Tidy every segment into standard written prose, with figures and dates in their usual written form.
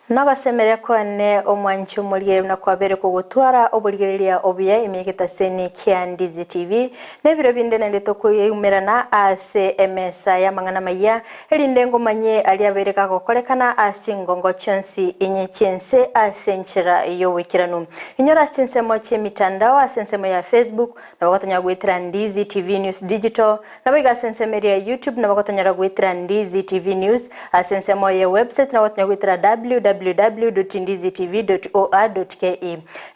Nogosemeria kwane omwanchi omorigereria buna kwabeire kogotwara oborigereria obuya ime y'egetaseni kia Ndizi TV, na ebiro binde naende tokoyeumerana ase emesa y'amang'ana amayia, erinde ngomanye aria abeire gagokorekana ase chingongo chionsi inye chi'ense ase enchera y'oboikeranu. Inyora ase chinsemo chi'emitandao ase ensemo ya Facebook, Nabo gotonyara goetera Ndizi TV News Digital, naboigo ase ensemo eria ya YouTube nabo gotonyara goetera Ndizi TV News, ase ensemo ye website nabo gotonyara goetera www.ndizitv.or.ke.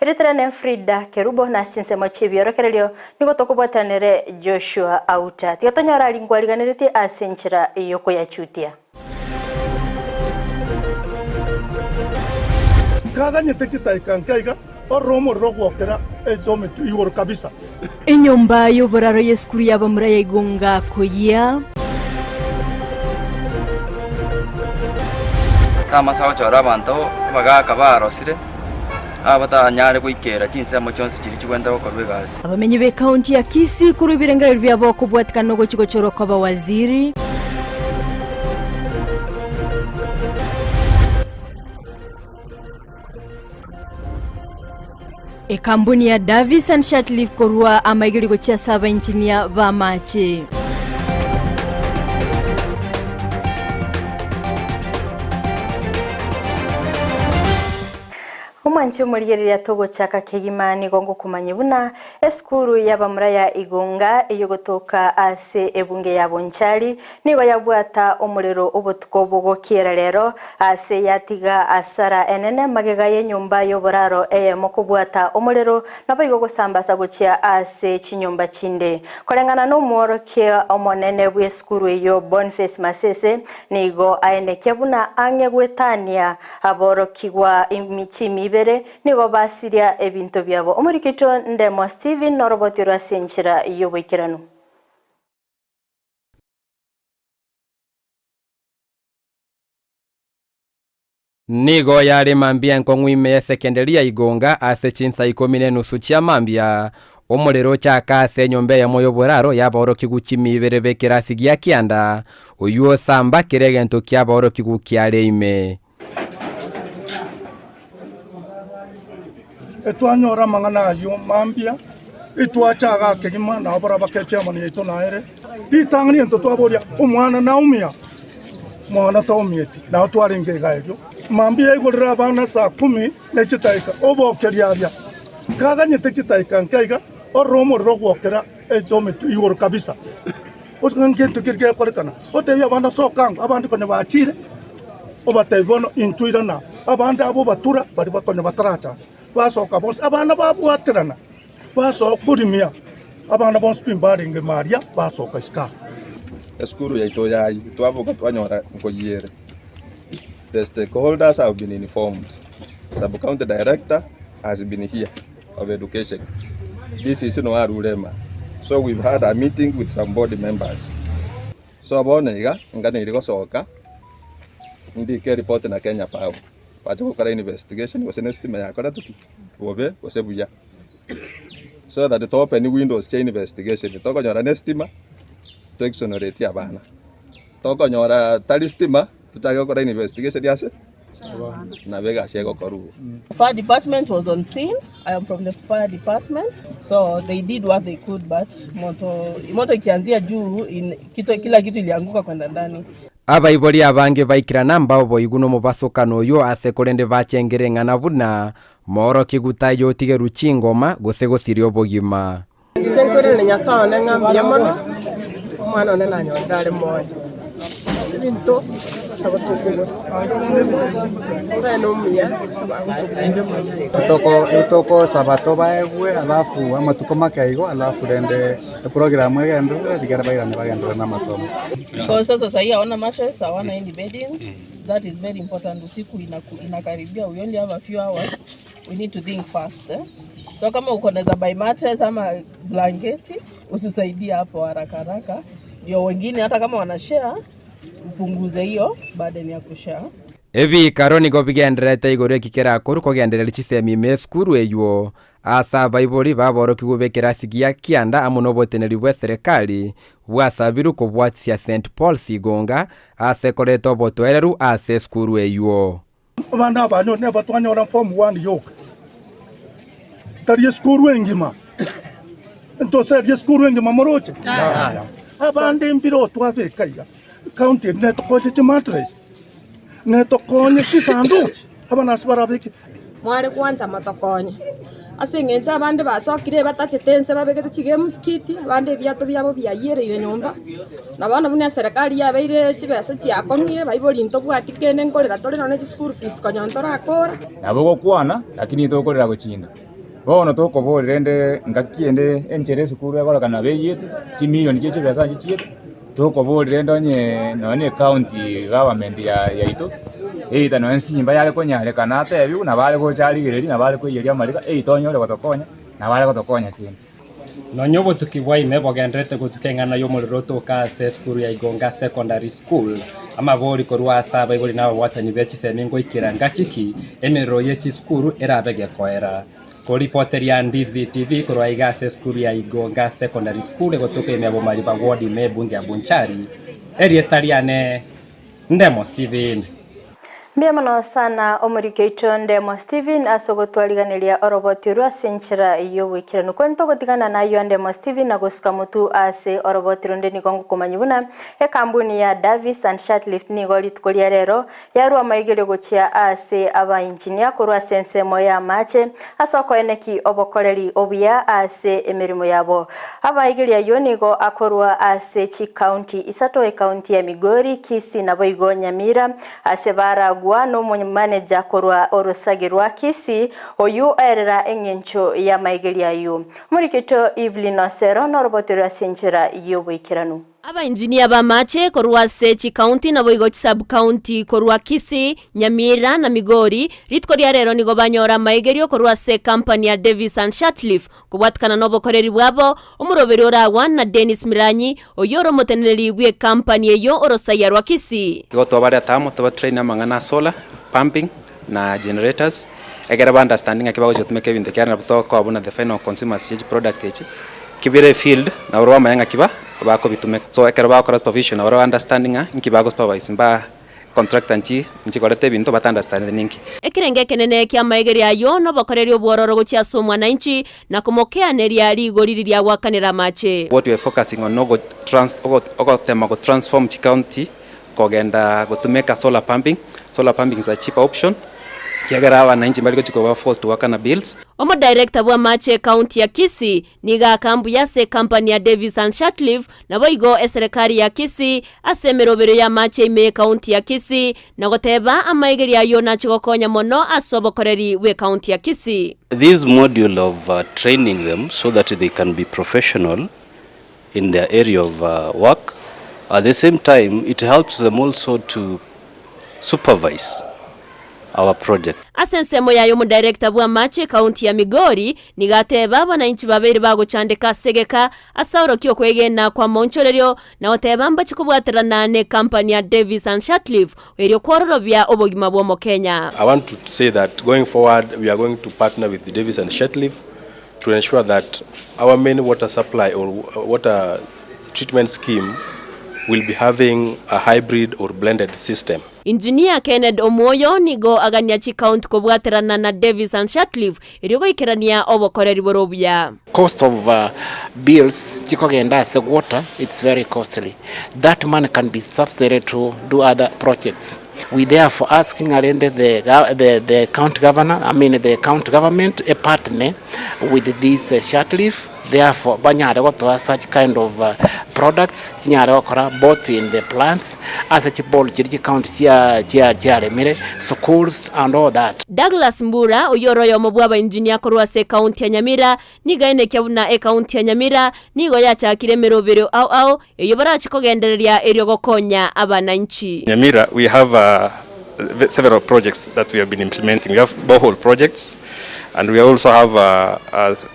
Erieta riane Frida Kerubo na ase chinsemo chi'ebiorokererio nigo tokobwatanere Joshua Auta. Tiga tonyore aria nkwariganeretie ase enchera y'okoyachutia. Nkaganyete chitaika nke iga, ororo omorero ogwokera edometwe igoro kabisa. Enyomba y'oboraro y'esukuru y'abamura ya Igonga koyia. Tamasa gochora abanto abagaaka barosire, abatanyare goikera chinsemo chionsi chiria chigwenerete gokorwa egasi. Abamenyi b'ekaunti ya Kisii korwa ebirengererio biabo okobwatikana nogochia gochorwa kw'abawaziri. Ekambuni ya Davis and Shirtliff korwa amaigeri gochia ase abainjinia b'amache. Omwanchi omorigereria togochaka kegima nigo ngokomanyia buna esukuru y'abamura ya Igonga eyogotoka ase ebunge ya Bonchari nigo yabwata omorero obotuko bogokiera rero ase yatiga asara enene magega y'enyomba y'oboraro eyemo kobwata omorero naboigo gosambasa gochia ase chinyomba chinde. Koreng'ana nomworokia omonene bw'esukuru eyio Boniface Masese nigo aenekia buna ang'e gwetania Aborokigwa chimi ibere nigo basiria ebinto biabo. Omorikito Ndemo Stephen noroboti orwe ase enchera y'oboikeranu. Nigo yare mambia enkong'u ime y'esekenderi ya Igonga ase chinsa ikomi na enusu chia mambia, omorero ochaka ase enyomba eyemo y'oboraro y'aborokigwa chimi ibere b'ekerasi gia kianda, oyio osamba kera egento ki'aborokigwa kiare ime. Etwanyora amang'ana ayio mambia, etwacha igaa kegima, nabo barabwo bakecha amo naintwe naere. Ritang'ani egento twaboria, Omwana naumia? Mwana taumieti. Nao twarenge iga erio. Mambia yaigorire abana saa kumi ne chidakika, obokeria aria. Nkaganyete chidakika nke iga, ororo omorero ogwokera edometwe igoro kabisa. Gose ng'a ngento keria gekorekana, otebie abande soka ango, abande konya bachire, obatebie bono intwe irana, abande abwo obatura baria bakonya bataracha, basoka bonsi, abana babwaterana, basoa korimia, abana bonsi pi mbarenge maria, basoka isiko aa. Esukuru yaito yayi twaboka twanyora nkoyiere. The stakeholders have been informed. Sub county director has been here of education. DCC no arure ema. So we've had a meeting with some board members. So bono iga nganeirie gosoka ndike report na Kenya Power bache gokora investigation gose ne stima yakoretwe ki bobe gose buya so that to open windows chia investigation tokonyora ne stima to exonerate abana tokonyora tari stima tochake gokora investigation ase nabo egasi egokorwa igo. Fire department was on scene. I am from the fire department. So they did what they could but moto moto ikianzia juu in, kitu, kila kitu ilianguka kwenda ndani. Abaibori abange baikirana mbaoboigwe nomobasokano oyio ase korende bachengere ing'ana buna, Moorokigwe taiyo otigerwe chingoma, gose gosiria obogima. Inche nkwererire Nyasae one ng'a mbuya mono, omwana one nanyorire are moyo. Ebinto nabo tokogora. Nyasae nomuya, Toko tokosaba tobaegwe alafu amatuko make igo alafu rende eprogram egenderere rigere bairane bagenderere na amasomo. So sasa sahii hawana mattress, hawana any beddings. That is very important. Usiku inaku, inakaribia. We only have a few hours. We need to think fast eh? So kama uko naweza buy mattress ama blanketi utusaidie hapo haraka haraka, ndio wengine hata kama wana share upunguze hiyo burden ya kushare. Ebikaro nigo bigendererete igoro eki kerakorwe kogendereria chisemi ime esukuru eywo, ase abaibori baborokigwe b'ekerasi gia kianda amo noboteneneri bw'eserekari bwasabirwe kobwatisia St Paul's Igonga ase koreta obotoereru ase esukuru eywo. Abande abanyori neba twanyora form one yoka, tari esukuru engima. Ntoserie esukuru engima moroche? Yaya. Abande mbire twabeka iga, county eri netokonye chimattress, netokonye chisanduki, abanasi barabeke. Mware gwancha motokonye, ase engencho abande basokire batachete ense babegete chigames kit, abande ebiato biabo biayiereire nyomba, na bono buna eserekari yabeire chibesa chiakong'ire, baibori ntobwati kende nkorera tore nonye chischool fees konya ntorakora. Nabo ogokwana, lakini tokorera gochinda. Bono tokoboria rende ngaki ende enchera esukuru egorekana nabo eyiete, chimilioni chie chibesa nachi chiete, tokoboria rende onye nonya na ecounty government ya yaito, either nonya nsimba yare konyarekana atebiwe nabo are gocha arigereria nabo are koiyeria amariga, either onyore gotokonya, nabo are gotokonya kende. Nonya obotuki bwa ime bogendererete gotuka eng'ana y'omorero otoka ase esukuru ya Igonga Secondary School, amabori korwa ase abaibori na ababwatani be chisemi ngoikera ngaki ki emerero ye chisukuru erabe gekoera. Koripoteria Ndizi TV korwa iga ase esukuru ya Igonga Secondary School egotoka ime ya Bomariba Ward ime ebunge ya Bonchari, erieta riane Ndemo Steven. Mbuya mono sana omoriki oito Ndemo Steven ase ogotwariganeria oroboti orwo ase enchera y'oboikeranu. Kwani togotigana nayio Ndemo Steven na gosuka motwe ase oroboti ronde nigo ngokomanyia buna ekambuni ya Davis and Shirtlift nigo rituko ria rero yarua amaigerio gochia ase abainjinia korwa ase ensemo y'amache ase okoeneki obokoreri obuya ase emeremo yabo. Amaigerio ayio nigo akorwa ase chikaunti isato, ekaunti ya Migori, Kisii naboigo Nyamira, Ase baragwa nomomaneja korwa orosagi rwa Kisii, oyio oerera engencho y'amaigerio ayio. Omorikito Evelyn Osero noroboterwe ase enchera y'oboikeranu. Abainjinia b'amache korwa ase chikaunti naboigo chisub-county korwa Kisii, Nyamira na Migori, rituko ria rero nigo banyora amaigerio korwa ase ekampani ya Davis and Shirtliff Kobwatikana nobokoreri bwabo, omoroberi oragwa na Dennis Miranyi, oyio ore omoteneneri bw'ekampani eyio orosaia rwa Kisii. Igo twabareta amo toba train amang'ana a solar pumping na generators ekere ba understand ng'aki bagochi gotumeka ebinto ekiagera nabwo tokoba buna the final consumers ye chiproduct echi, kibire field nabo bamanye ng'aki ba bakobitumeka. So ekero bagokora supervision nabo ba understand ng'a inki bago supervise mba Contractor nchi nchikorete ebinto bata understandeti ninki. Ekerengo ekenene ki'amaegerio ayio nobokoreri obwororo gochia ase omwananchi, na komokeaneria rigori riria gwakanera amache. What we are focusing on nogo trans ogotema go transform chicounty kogenda gotumeka solar pumping, solar pumping is a cheaper option ekiagera abananchi mbari gochi koba forced goakana bills. Omodirector bw'amache ekaunti ya Kisii Nigo aka mbuya ase ekampani ya Davis and Shirtliff, naboigo eserekari ya Kisii, ase emeroberio y'amache ime y'ekaunti ya Kisii, na goteba amaigerio ayio nache gokonya mono ase obokoreri bw'ekaunti ya Kisii. This module of training them so that they can be professional in their area of work, at the same time it helps them also to supervise our project. Ase ensemo yaye omodirector bw'amache ekaunti ya Migori nigo ateba abananchi babeire bagochandeka ase egeka ase aorokia okwegena kw'amaonchorerio na goteba mbache kobwaterana n'ekampani ya Davis and Shirtliff erio kwororobia obogima bw'omokenya. I want to say that going forward we are going to partner with Davis and Shirtliff to ensure that our main water supply or water treatment scheme will be having a hybrid or blended system. Engineer Kenneth Omwoyo nigo agania chikaunti kobwaterana na Davis and Shirtliff erio goikerania obokoreri bore obuya. Cost of bills chikogenda ase water it's very costly that money can be subsidied to do other projects we therefore asking rende the, the, the county governor I mean the county government a partner with this Shirtliff Therefore banyare gotoa such kind of products chinyare gokora both in the plants ase chiball chiria chicounty chia chia chiaremire, schools and all that. Douglas Mbura, oyio ore oyomo bw'abainjinia korwa ase ekaunti ya Nyamira, nigo aenekia buna ekaunti ya Nyamira nigo yachakire emeroberio ao ao eyio barache kogendereria erio gokonya abananchi. Nyamira we have several projects that we have been implementing. We have borehole projects and we also have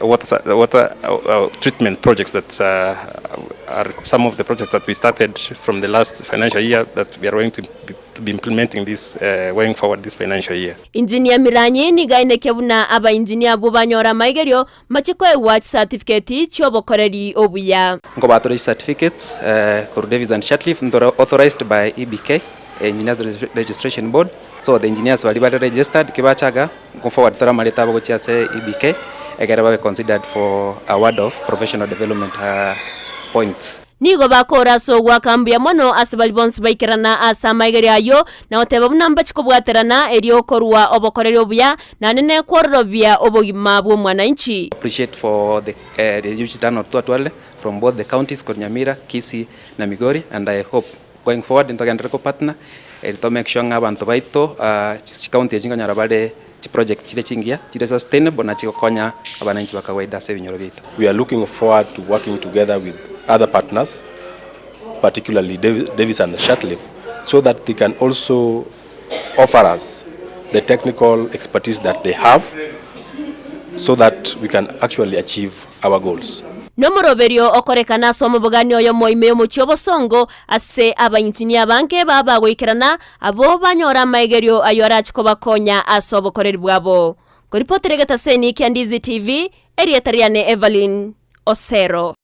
water, water treatment projects that are some of the projects that we started from the last financial year that we are going to be, to be implementing this going forward this financial year. Engineer Miranyi nigo ainekia buna abainjinia abwo banyora amaigerio mbache koegwa chisatifikeeti chi'obokoreri obuya. Nkobatore chicertificates korwa Davis and Shirtliff ntore authorized by EBK, Engineers Registration Board. So the engineers baria bare registered ki bachaga go forward tore amareta abo gochia ase EBK ekere babe considered for award of professional development points. Nigo bakoora ase ogoaka mbuya mono ase baria bonsi baikerana ase amaigerio ayio, na goteba buna mbachi kobwaterana erio korua obokoreri obuya, naende nekwororobia obogima bw'omwananchi. Appreciate for the the huge turnout twatwarire from both the counties korwa Nyamira, Kisii na Migori and I hope going forward ntogenderere ko partner eri to make sure ng'a abanto baito chicounty echi nkonyora bare chiproject chire chingiya chire sustainable na chigokonya abananchi ba kawaida ase ebinyoro biaito. We are looking forward to working together with other partners particularly Davis and Shirtliff so that they can also offer us the technical expertise that they have so that we can actually achieve our goals. Nomoroberio okorekana ase omobogani oyomo ime y'omochie obosongo, ase abainjinia abange baba goikerana, abwo banyore amaigerio ayio arache kobakonya ase obokoreri bwabo. Nkoripotera egetaseni kia Ndizi TV, erieta riane Evelyn Osero.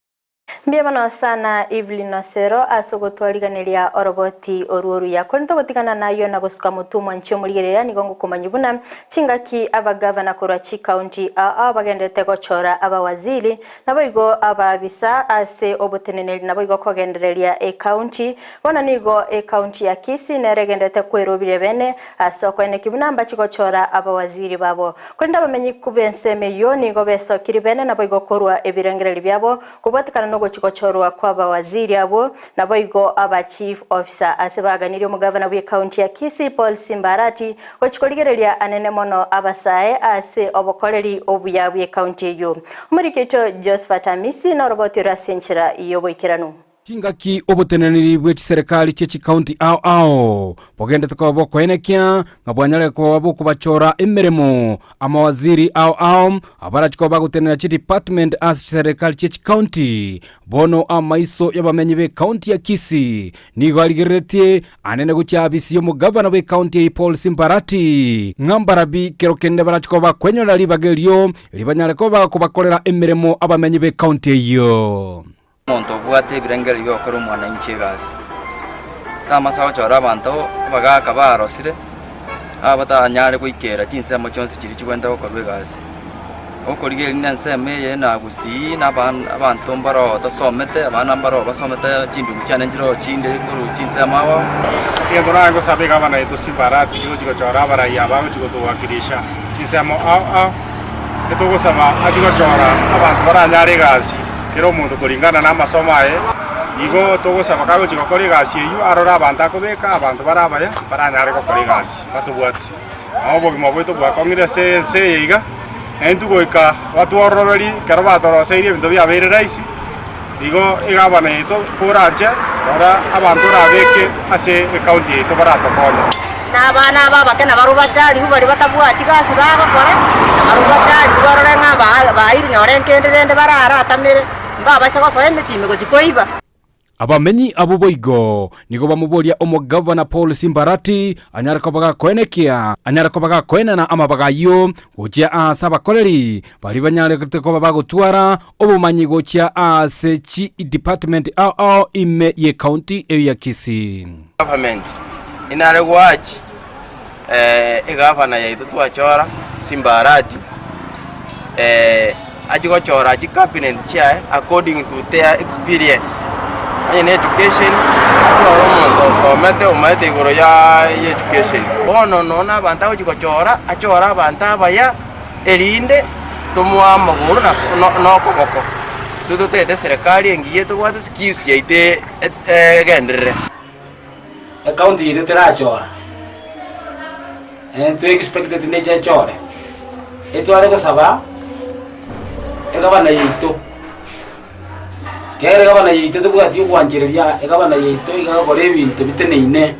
Mbuya mono sana Evelyn Osero ase ogotwariganeria oroboti orwo oruya. Korende togotigana nayio na gosuka motwe omwanchi omorigereria nigo ngokomanyia buna chingaki abagavana korwa chikaunti ao ao bagenderete gochora abawaziri Naboigo abaabisa ase oboteneneri naboigo kogendereria ekaunti. Bono nigo ekaunti ya Kisii nere egenderete kwerobiria bene ase okoeneki buna mbachi gochora abawaziri babo. Korende abamenyi b'ensemo eyio nigo besokiri bene naboigo korwa ebirengererio biabo kobwatekana nogochi gochorwa kw'abawaziri abwo naboigo aba chief officer ase baganirie omogavana bw'ekaunti ya Kisii Paul Simba Arati gochi korigereria anene mono abasae ase obokoreri obuya bw'ekaunti eyio. Omoriki oito Josephat Amisi noroboti ore ase enchera y'oboikeranu. Chingaki oboteneneri bwe chiserekari chie chikaunti ao ao bogendete koba bokoenekia ng'a bwanyarire koba bokobachora emeremo amawaziri ao ao abarachi koba bagotenenera chidepartment ase chiserekari chie chikaunti. Bono amaiso y'abamenyi b'ekaunti ya Kisii nigo arigereretie anene gochia afisi y'omogavana bw'ekaunti eye Paul Simbarati ng'a mbarabi kero kende barachi koba bakwenyorera ribaga erio ribanyare koba bakobakorera emeremo abamenyi b'ekaunti eyio. Omonto obwate ebirengererio bi'ogokora omwananchi egasi, tamasa gochora abanto abagaaka barosire, abatanyare goikera chinsemo chionsi chiria chibwenerete gokorwa egasi. Okorigereria na ensemo eye na gusii na abanto mbaroo tosomete, abana mbaroo basomete chindugu chiane nchiroo chinde korwa chinsemo abo. Egento nare gosaba egavana yaito Simba Arati gochia gochora abarai aba agochia gotowakilisha chinsemo ao ao, etogosaba achie gochora abanto baranyare egasi kera omonto koringana na amasomo aye, igo togosaba kagochia gokora egasi eyio arore abanto akobeka abanto bare abaya baranyare gokora egasi batobwatisi. Nabo obogima bwaito bwakong'ire ase ense eye iga, na intwe goika batwororoberie ekero batoroseirie ebinto biabeire rahisi, igo egavana yaito koranche rora abanto orabeke ase ecounty yaito baratokonye. Na abana aba abake nabarobwo bachariwu baria batabwati gasi bagokora, nabarobwo bachariwu barore ng'a bairwe nyore nkende rende bararatamere, mbabase gosoa emechie ime gochia koiba. Abamenyi abwo boigo nigo bamoboria omogavana Paul Simbarati anyare koba gakoenekia anyare koba gakoenana amabaga ayio gochia aase abakoreri baria banyarete koba bagotwara obomanyi gochia aase chi department ao ao ime ye county eyo ya Kisii. Government inare goachi egavana yaito twachora Simba Arati achie gochora chicabinet chiaye according to their experience, onye na education achore omonto osomete omanyete igoro ya education. Bono nonya na abanto agochia gochora, achore abanto abaya erinde tomoe amagoro na na okoboko, intwe totagete eserekari engiya etobwate skills yaito egenderere. Ecounty yaito terachora, eh, twe expected neche echore, etware gosaba egavana yaito, ekiagera egavana yaito tebwati ogwanchereria, egavana yaito iga egokora ebinto biteneine,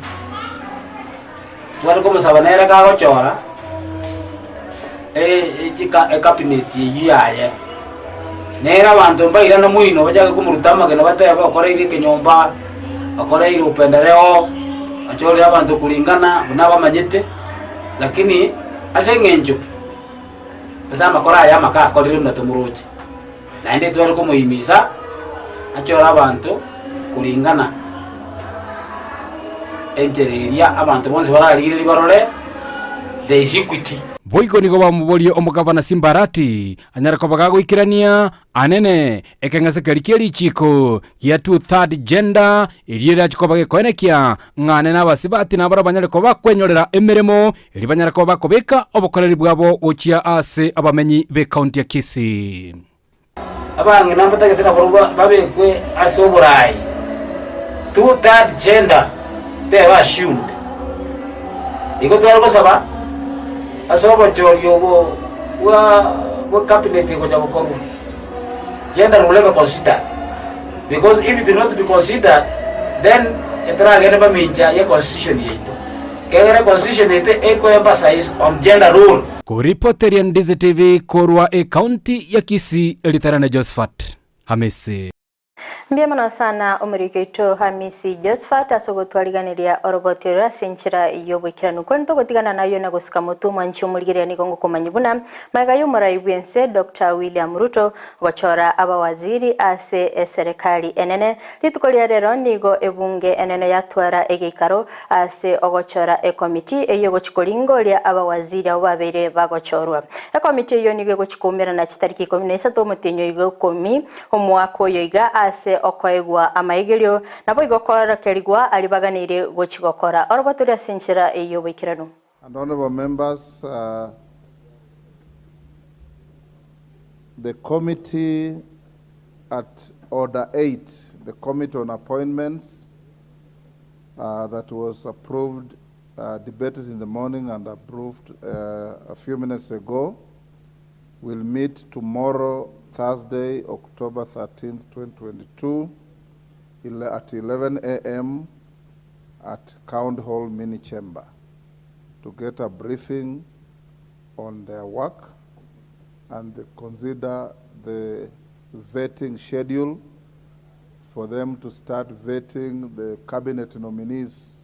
tware komosaba nere kagochora chika ecabinet eywo yaye, nere abanto mbairane moino bachake komoruta amagena batebe okoreire ekenyomba, okoreire upendeleo, ochorire abanto kuringana buna abamanyete, lakini ase eng'encho ase amakora aya amake akorire buna tomoroche, naende tware komohimisa achore abanto kuringana enchera eria abanto bonsi bararigererie barore. There is equity. Boigo nigo bamoborie omogavana Simbarati anyare koba gagoikerania anene ekeng'ese keria kie richiiko gia two third gender erio erache koba gekoenekia ng'a anene abasibati nabarabwo banyare koba bakwenyorera emeremo erio banyare koba bakobeka obokoreri bwabo gochia ase abamenyi b'ecounty ya Kisii. Abang'ina mbatagete nabarobwo babekwe ase oboraai, two third gender teba assumed. Igo tware gosaba ase obochori obo bwa bwa cabinet egocha gokorwa, gender will never considered because if it will not be considered then etoragende mamincha ye constitution yaito. Ekegera econstitution yaito eko emphasize on gender role. Koripoteria Ndizi TV korwa ecounty ya Kisii eritarane Josephat Hamisi. Mbuya mono sana omoriki oito Hamisi Josephat ase ogotwariganeria oroboti oro ase enchera y'oboikeranu. Kwani togotigana nayo na gosika motwe omwanchi omorigereria nigo ngokomanyia buna magega y'omorai bw'ense Doctor William Ruto gochora abawaziri ase eserekari enene. Rituko ria rero nigo ebunge enene yatwara egeikaro ase ogochora ekomiti eyio egochi koringoria abawaziri abwo babeire bagochorwa. Ekomiti eyio nigo egochi koumerana chitariki 13 omotienyi oiga ikomi omwaka oyo iga ase okoegwa amaigerio, naboigo koorokerigwa aria baganeire gochi gokora orobatori ase enchera y'oboikeranu. And honorable members, uh, the committee at Order 8, the Committee on Appointments, uh, that was approved, uh, debated in the morning and approved uh, a few minutes ago, will meet tomorrow, Thursday, October 13th, 2022, at 11 a.m. at Count Hall Mini Chamber to get a briefing on their work and consider the vetting schedule for them to start vetting the cabinet nominees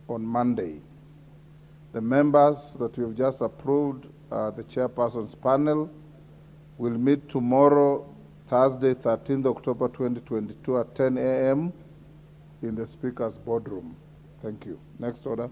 on Monday. The members that we've just approved, the chairperson's panel, will meet tomorrow, Thursday, 13th October 2022 at 10 a.m. in the Speaker's boardroom. Thank you. Next order.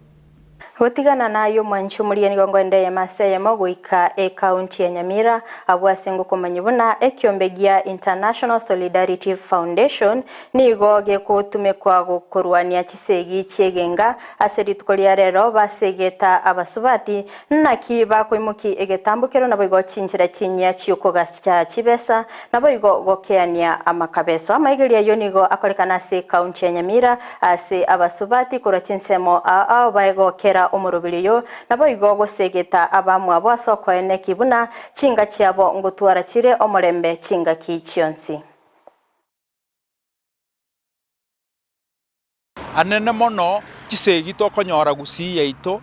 Gotigana naye omwanchi omoria nigo ngoenda eyemo ase eyemo goika ecounty ya Nyamira abwo ase ngokomanya buna ekiombe gia International Solidarity Foundation nigo gegotumekwa gokorwania chisegi chiegenga ase rituko ria rero basegeta abasubati naki bakoimoki egetambokero naboigo chinchera chinyia chiokogacha chibesa naboigo gokeania amakabeso. Amaigerio ayio nigo akorekana ase ecounty ya Nyamira ase abasubati korwa chinsemo ao baegokera omoroberi oyo naboigo gosegeta abamwabo ase okoeneki buna chinga chiabo ngotwara chire omorembe chingaki chionsi. Anene mono chisegi tokonyora gusii yaito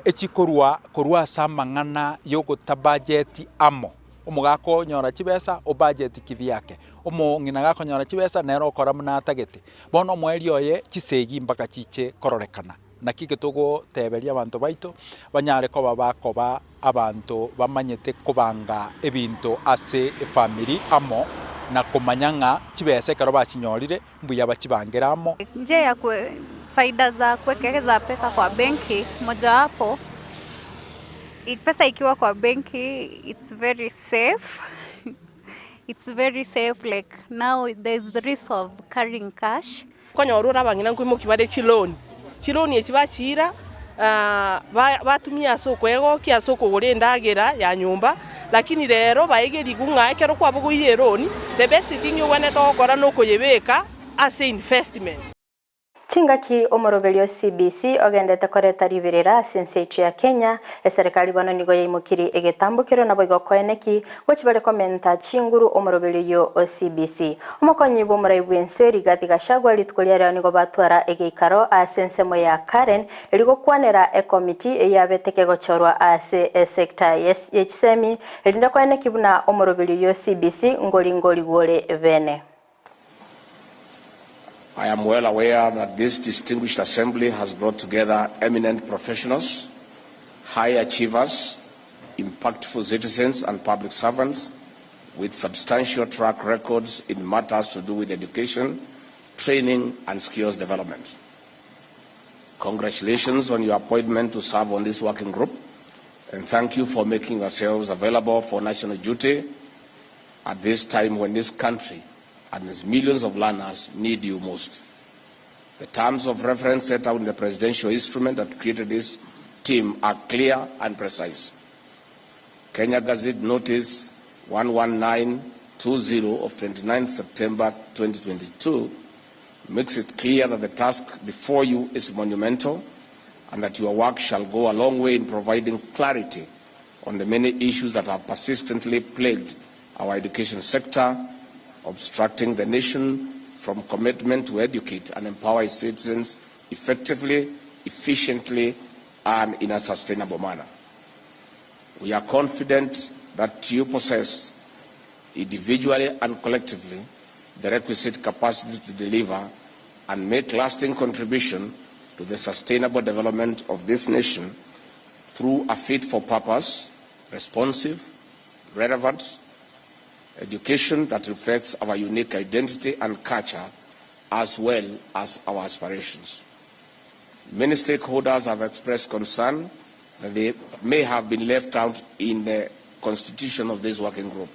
echikorwa korwa ase amang'ana yogotabajeti amo. Omogaka onyora chibesa obajeti kivyake, omong'ina gakonyora chibesa nere okora buna atagete. Bono omoerio oye chisegi mpaka chiche kororekana. Naki eke togoteberia abanto baito banyare koba bakoba abanto bamanyete kobanga ebinto ase efamiri amo na komanya ng'a chibesa ekero bachinyorire mbuya bachibangere amo. Njia ya kue, faida za kuwekeza pesa kwa benki mojawapo pesa ikiwa kwa benki it's very safe it's very safe like now there's the risk of carrying cash. Okonyora ore abang'ina nkoimokia bare chiloni, chiloni echi bachiira batumia ase okwegokia ase okogora endagera ya nyomba, lakini rero baegerigwe ng'a ekero kwabogoirie eloni, the best thing ogwenerete gokora nokoyebeka ase investment. Chingaki omoroberi o CBC ogendete koreta riberera ase ense yaito ya Kenya, eserekari bono nigo yaimokirie egetambokero naboigo koeneki gochi bare komenta chinguru omoroberi oyio o CBC. Omokonyi bw'omorai bw'ense Rigathi Gachagua rituko ria rero nigo batwara egeikaro ase ensemo ya Karen erio gokwanera ekomiti eyio yabete kegochorwa ase esector ye chisemi erinde koeneki buna omoroberi oyio o CBC ngori ngorigwe ore bene. I am well aware that this distinguished assembly has brought together eminent professionals, high achievers, impactful citizens and public servants with substantial track records in matters to do with education, training and skills development. Congratulations on your appointment to serve on this working group. And thank you for making yourselves available for national duty at this time when this country and its millions of learners need you most. The terms of reference set out in the presidential instrument that created this team are clear and precise. Kenya Gazette Notice 11920 of 29 September 2022 makes it clear that the task before you is monumental and that your work shall go a long way in providing clarity on the many issues that have persistently plagued our education sector, obstructing the nation from commitment to educate and empower its citizens effectively, efficiently, and in a sustainable manner. We are confident that you possess, individually and collectively, the requisite capacity to deliver and make lasting contribution to the sustainable development of this nation through a fit for purpose, responsive, relevant education that reflects our unique identity and culture as well as our aspirations. Many stakeholders have expressed concern that they may have been left out in the constitution of this working group.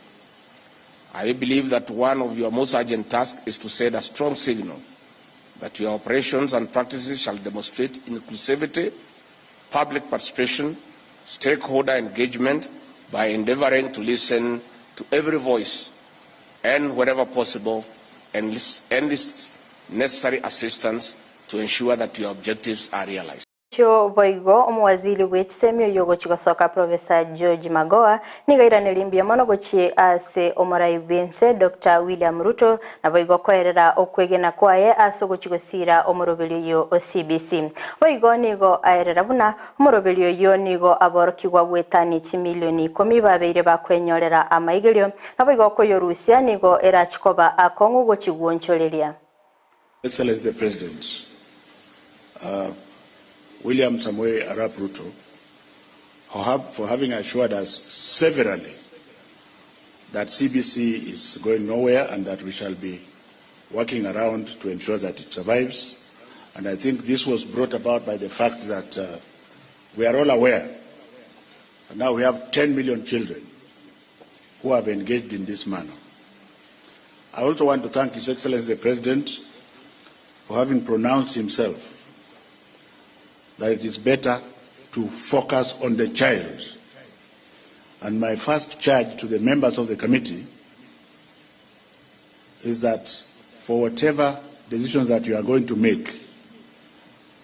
I believe that one of your most urgent tasks is to send a strong signal that your operations and practices shall demonstrate inclusivity, public participation, stakeholder engagement by endeavoring to listen to every voice and, wherever possible, enlist, enlist necessary assistance to ensure that your objectives are realized. Chio boigo omowaziri bwe chisemi oyo ogochi gosoka Professor George Magoha nigo airaneri mbuya mono gochi ase omorai bwense Dr. William Ruto na boigo koerera okwegena kwaye ase ogochi gosira omoroberi oyo o CBC. Boigo nigo aerera buna omoroberi oyo nigo aborokigwa gwetani chimilioni ikomi babeire bakwenyorera amaigerio na boigo koyorusia nigo erachikoba akong'u gochi gwonchoreria. Excellency the President, William Samoei Arap Ruto, for, for having assured us severally that CBC is going nowhere and that we shall be working around to ensure that it survives. And I think this was brought about by the fact that we are all aware and now we have 10 million children who have engaged in this manner. I also want to thank His Excellency the President for having pronounced himself that it is better to focus on the child. And my first charge to the members of the committee is that for whatever decisions that you are going to make,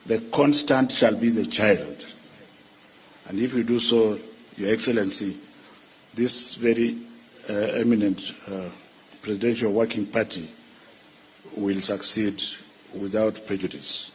the constant shall be the child. And if you do so, Your Excellency, this very eminent presidential working party will succeed without prejudice.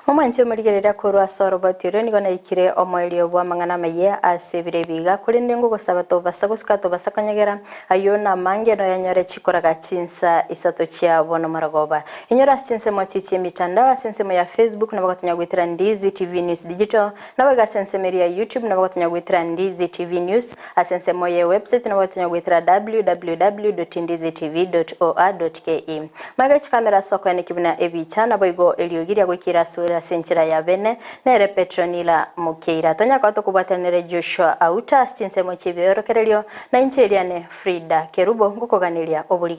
Omwanchi omorigerera korwa ase oroboti orio nigo naikire omoerio bwa amang'ana amaya ase ebire ebiga korende ngogosaba tobasa gosuka tobasa konyegera aywo namange noyanyore chikoraga chinsa isato chia bono marogoba inyora ase chinsemo chichi emitandao ase ensemo ya Facebook nabo gotonya gwetera Ndizi TV News Digital nabo iga ase ensemo eria ya YouTube nabo gotonya gwetera Ndizi TV News ase ensemo ya website nabo gotonya gwetera www.ndizitv.or.ke Magega chikamera ase okoeneki buna ebicha naboigo eriogi ria goikera ase ase enchera ya bene nere Petronila Mukeira tonya koba tokobwatanere Joshua Auta ase chinsemo chia ebiorokererio na inche eriane Frida Kerubo ngokoganeria oborigere.